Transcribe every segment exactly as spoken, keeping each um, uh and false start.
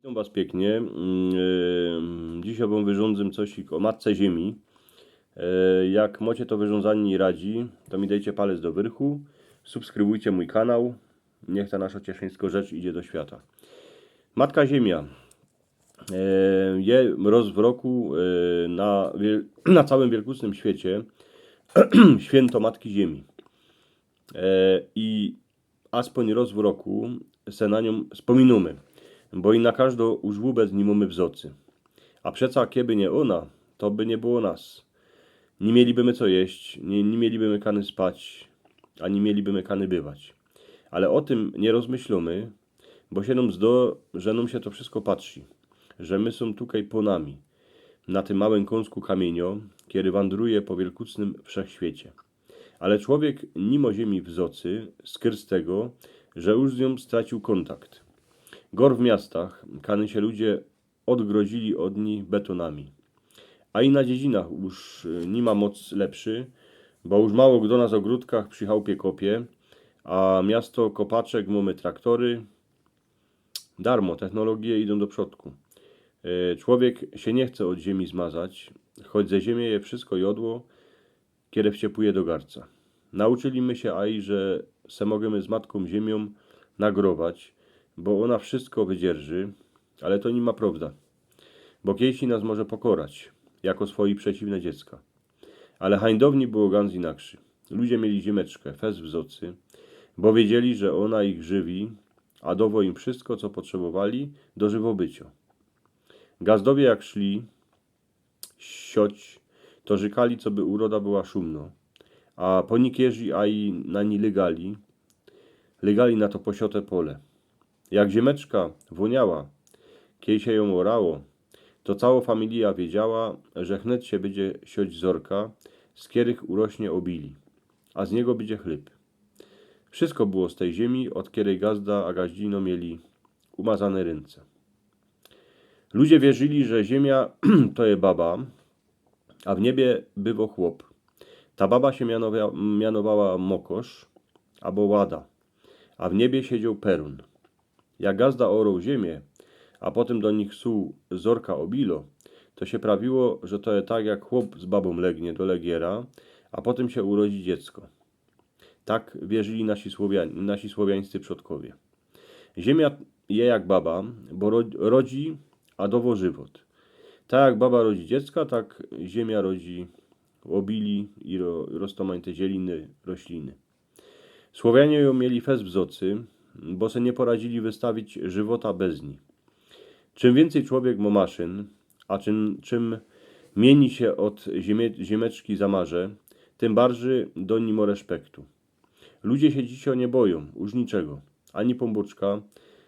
Witōm was piyknie. Mm, e, dzisiej wōm wyrządzym coś ô Matce Ziemi. E, jak mocie to wyrządzanie radzi, to mi dejcie palec do wyrchu, subskrybujcie mōj kanał. Niych ta nasza cieszyńsko rzecz idzie do świata. Matka Ziemia, e, je roz w roku, e, na wiel-, na całym wielkucznym świecie świynto Matki Ziemi. E, i aspōń roz w roku se na niōm spōminōmy, bo i na kożdo użłōbę z ni mōmy w zocy. A przeca, keby niy ôna, to by niy było nas. Niy mieliby my co jeść, niy, niy mieliby my kany spać, ani niy mieliby my kany bywać. Ale ô tym niy rozmyślōmy, bo sie nōm zdo, że nōm sie to wszysko patrzi, że my sōm tukej pōnami, na tym małym kōnsku kamiyniŏ, kery wandruje po wielkucznym wszechświecie. Ale człowiek niy mŏ ziymie w zocy, skyrz tego, że już z niōm straciōł kōntakt. Gŏr w miastach, kany sie ludzie ôdgrodziyli ôd nij betōnami. A i na dziedzinach już, y, niy ma moc lepszy, bo już mało gdo na zŏgrodkach przi chałpie kopie, a miasto kopaczek mōmy traktory. Darmo, technologie idōm do przodku. E, człowiek sie niy chce ôd ziymie zmazać, choć ze ziymie je wszysko jŏdło, kere wciepuje do garca. Nauczyli my sie aj, że se możymy z Matkōm Ziymio nagrować, bo ôna wszysko wydzierży, ale to niy ma prŏwda. Bo kejsi nas może pokorać, jako swoje przeciwne dziecka. Ale hańdownie było gans inakszy. Ludzie mieli Ziymeczkã fest w zocy, bo wiedzieli, że ôna ich żywi, a dŏwŏ im wszysko, co potrzebowali do żywobyciŏ. Gazdowie jak szli sioć, to rzykali, coby uroda była szumnŏ, a ponikierzi aj na nij lygali, lygali na to posiote pole. Jak Ziymeczka wōniała, kej sie jōm ôrało, to cało familijŏ wiedziała, że chnet sie bydzie sioć zŏrka, z kerych urośnie ôbili, a z niego bydzie chlyb. Wszysko było z tyj ziymie, ôd kerej gazda a gaździno mieli umazane rynce. Ludzie wierzyli, że Ziymia to je baba, a w niebie bywŏ chłop. Ta baba sie mianowa-, mianowała Mokosz abo Łada, a w niebie siedzioł Perōn. Jak gazda ôroł ziymie, a potym do nich suł zŏrka ôbilŏ, to sie prawiło, że to je tak, jak chłop z babōm legnie do legiera, a potym sie urodzi dziecko. Tak wierzyli nasi Słowian-, nasi słowiańscy przodkowie. Ziymia je jak baba, bo ro-, rodzi, a dŏwŏ żywot. Tak jak baba rodzi dziecka, tak ziymia rodzi ôbili i ro-, roztōmajte zieliny, rośliny. Słowianie jōm mieli fest w zocy, bo se niy poradziyli wystawić żywota bez nij. Czym wiyncyj człowiek mŏ maszyn, a czym, czym miyni sie ôd ziymie-, Ziymeczki zamarze, tym bardzij do nij mŏ reszpektu. Ludzie sie dzisiej niy bojōm już niczego, ani Pōnbōczka,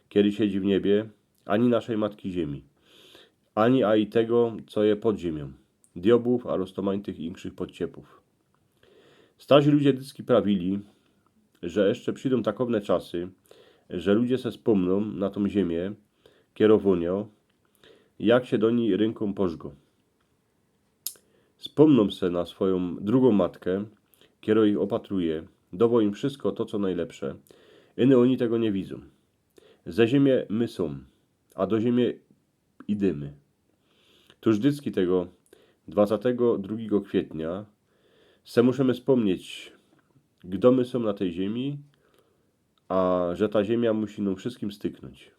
kery siedzi w niebie, ani naszej Matki Ziymie, ani aj tego, co je pod ziymio, diŏbłōw a roztōmajtych inkszych podciepōw. Starzi ludzie dycki prawiyli, że jeszcze przidōm takowne czasy, że ludzie se spōmnōm na tōm ziymie, kerŏ wōniŏ, jak sie do nij rynkōm pożgŏ. Spōmnōm se na swojōm drugōm matkã, kerŏ ich ôpatruje, dŏwŏ im wszysko to, co nojlepsze. Iny ôni tego niy widzōm. Ze ziymie my sōm, a do ziymie idymy. Tōż dycki tego dwacetego drugigo kwietnia se musimy spōmnieć, gdo my sōm na tyj ziymie, a że ta ziymia musi nōm wszyskim styknōńć.